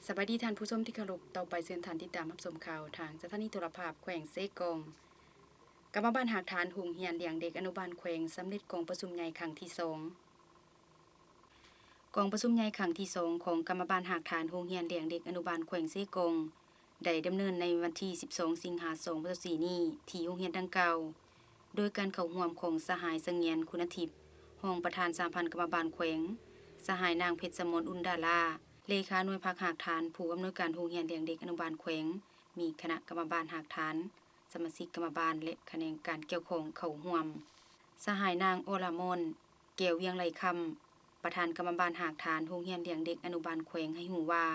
ສະບາຍດີທ່ານຜູ້ຊົມທີ່ເຄົາລົບ, ຕໍ່ໄປເຊີນທ່ານຕິດຕາມຮັບຊົມຂ່າວທາງສະຖານີໂທລະພາບແຂວງເຊກອງ. ກຳມະບານຮາກຖານໂຮງຮຽນລ້ຽງເດັກອະນຸບານແຂວງ ສຳເລັດກອງປະຊຸມໃຫຍ່ຄັ້ງທີສອງ. ກອງປະຊຸມໃຫຍ່ຄັ້ງທີສອງຂອງກຳມະບານຮາກຖານໂຮງຮຽນລ້ຽງເດັກອະນຸບານແຂວງເຊກອງ ໄດ້ດຳເນີນໃນວັນທີສິບສອງ ສິງຫາ ສອງພັນຊາວສີ່ນີ້ ທີ່ໂຮງຮຽນດັ່ງກ່າວ ໂດຍການເຂົ້າຮ່ວມຂອງສະຫາຍ ສະຫງຽນ ຄຸນນະທິບ ຮອງປະທານສະຫະພັນກຳມະບານແຂວງ, ສະຫາຍນາງ ເພັດສະໝອນ ອຸ່ນດາລາ ເລຂາໜ່ວຍພັກຮາກຖານ ຜູ້ອຳນວຍການໂຮງຮຽນລ້ຽງເດັກອະນຸບານແຂວງ, ມີຄະນະກຳມະບານຮາກຖານ, ສະມາຊິກກຳມະບານ ແລະ ຂະແໜງການກ່ຽວຂ້ອງເຂົ້າຮ່ວມ. ສະຫາຍນາງ ອໍລາມອນ ແກ້ວວຽງໄລຄຳ ປະທານກຳມະບານຮາກຖານໂຮງຮຽນລ້ຽງເດັກອະນຸບານແຂວງໃຫ້ຮູ້ວ່າ,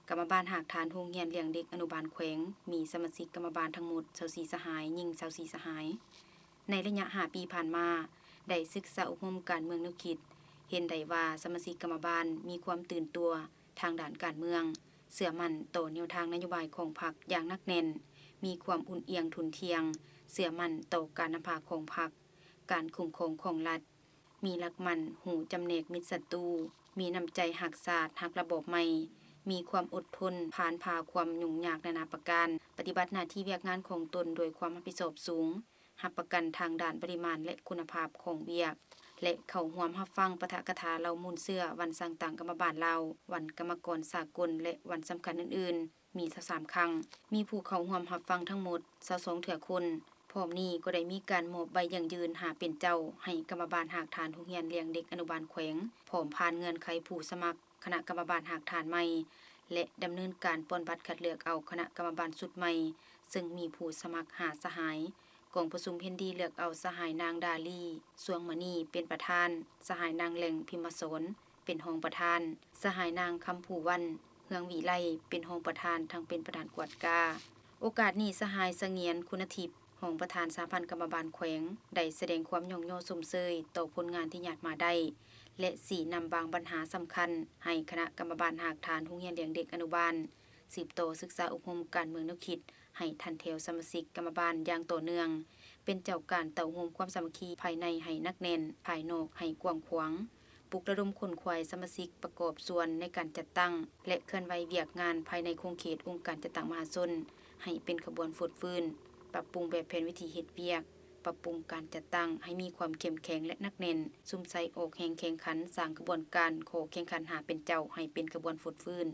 ກຳມະບານຮາກຖານໂຮງຮຽນລ້ຽງເດັກອະນຸບານແຂວງ ມີສະມາຊິກກຳມະບານທັງໝົດຊາວສີ່ສະຫາຍ, ຍິງຊາວສີ່ສະຫາຍ. ໃນໄລຍະຫ້າປີຜ່ານມາ ໄດ້ສຶກສາອົບຮົມການເມືອງແນວຄິດ, ເຫັນໄດ້ວ່າສະມາຊິກກຳມະບານມີຄວາມຕື່ນຕົວທາງດ້ານການເມືອງ, ເຊື່ອໝັ້ນຕໍ່ແນວທາງນະໂຍບາຍຂອງພັກຢ່າງໜັກແໜ້ນ, ມີຄວາມອຸ່ນອຽງທຸ່ນທ່ຽງ, ເຊື່ອໝັ້ນຕໍ່ການນຳພາຂອງພັກ, ການຄຸ້ມຄອງຂອງລັດ, ມີຫຼັກໝັ້ນຮູ້ຈຳແນກມິດສັດຕູ, ມີນ້ຳໃຈຮັກຊາດ, ຮັກລະບອບໃໝ່, ມີຄວາມອົດທົນ, ຜ່ານຜ່າຄວາມຫຍຸ້ງຍາກນານາປະການ, ປະຕິບັດໜ້າທີ່ວຽກງານຂອງຕົນດ້ວຍຄວາມຮັບຜິດຊອບສູງ, ຮັບປະກັນທາງດ້ານປະລິມານ ແລະ ຄຸນນະພາບຂອງວຽກ ແລະ ເຂົ້າຮ່ວມຮັບຟັງປາຖະກະຖາເລົ່າມູນເຊື້ອວັນສ້າງຕັ້ງກຳມະບານລາວ, ວັນກຳມະກອນສາກົນ ແລະ ວັນສຳຄັນອື່ນໆ ມີຊາວສາມຄັ້ງ, ມີຜູ້ເຂົ້າຮ່ວມຮັບຟັງທັງໝົດຊາວສອງເທື່ອຄົນ. ພ້ອມນີ້ກໍໄດ້ມີການມອບໃບຢັ້ງຢືນຫາເປັນເຈົ້າໃຫ້ກຳມະບານຮາກຖານໂຮງຮຽນລ້ຽງເດັກອະນຸບານແຂວງ, ພ້ອມຜ່ານເງື່ອນໄຂຜູ້ສະໝັກຄະນະກຳມະບານຮາກຖານໃໝ່ ແລະ ດຳເນີນການປ່ອນບັດຄັດເລືອກເອົາຄະນະກຳມະບານຊຸດໃໝ່, ເຊິ່ງມີຜູ້ສະໝັກຫ້າສະຫາຍ. ກອງປະຊຸມເຫັນດີເລືອກເອົາສະຫາຍນາງ ດາລີ ສວງມະນີ ເປັນປະທານ, ສະຫາຍນາງ ແຫຼງ ພິມມະສອນ ເປັນຮອງປະທານ, ສະຫາຍນາງ ຄຳພູວັນ ເຮືອງວິໄລ ເປັນຮອງປະທານ ທັງເປັນປະທານກວດກາ. ໂອກາດນີ້ ສະຫາຍ ສະຫງຽນ ຄຸນນະທິບ ຮອງປະທານສະຫະພັນກຳມະບານແຂວງ ໄດ້ສະແດງຄວາມຍ້ອງຍໍຊົມເຊີຍຕໍ່ຜົນງານທີ່ຍາດມາໄດ້ ແລະ ຊີ້ນຳບາງບັນຫາສຳຄັນໃຫ້ຄະນະກຳມະບານຮາກຖານໂຮງຮຽນລ້ຽງເດັກອະນຸບານ ສືບຕໍ່ສຶກສາອົບຮົມການເມືອງແນວຄິດໃຫ້ທັນແຖວສະມາຊິກກຳມະບານຢ່າງຕໍ່ເນື່ອງ, ເປັນເຈົ້າການເຕົ້າໂຮມຄວາມສາມັກຄີພາຍໃນໃຫ້ໜັກແໜ້ນ, ພາຍນອກໃຫ້ກວ້າງຂວາງ, ປຸກລະດົມຂົນຂວາຍສະມາຊິກປະກອບສ່ວນໃນການຈັດຕັ້ງ ແລະ ເຄື່ອນໄຫວວຽກງານພາຍໃນຂົງເຂດອົງການຈັດຕັ້ງມະຫາຊົນໃຫ້ເປັນຂະບວນຟົດຟື້ນ, ປັບປຸງແບບແຜນວິທີເຮັດວຽກ, ປັບປຸງການຈັດຕັ້ງໃຫ້ມີຄວາມເຂັ້ມແຂງ ແລະ ໜັກແໜ້ນ, ສຸມໃສ່ອອກແຮງແຂ່ງຂັນ, ສ້າງຂະບວນການຂໍ້ແຂ່ງຂັນຫາເປັນເຈົ້າໃຫ້ເປັນຂະບວນຟົດຟື້ນ.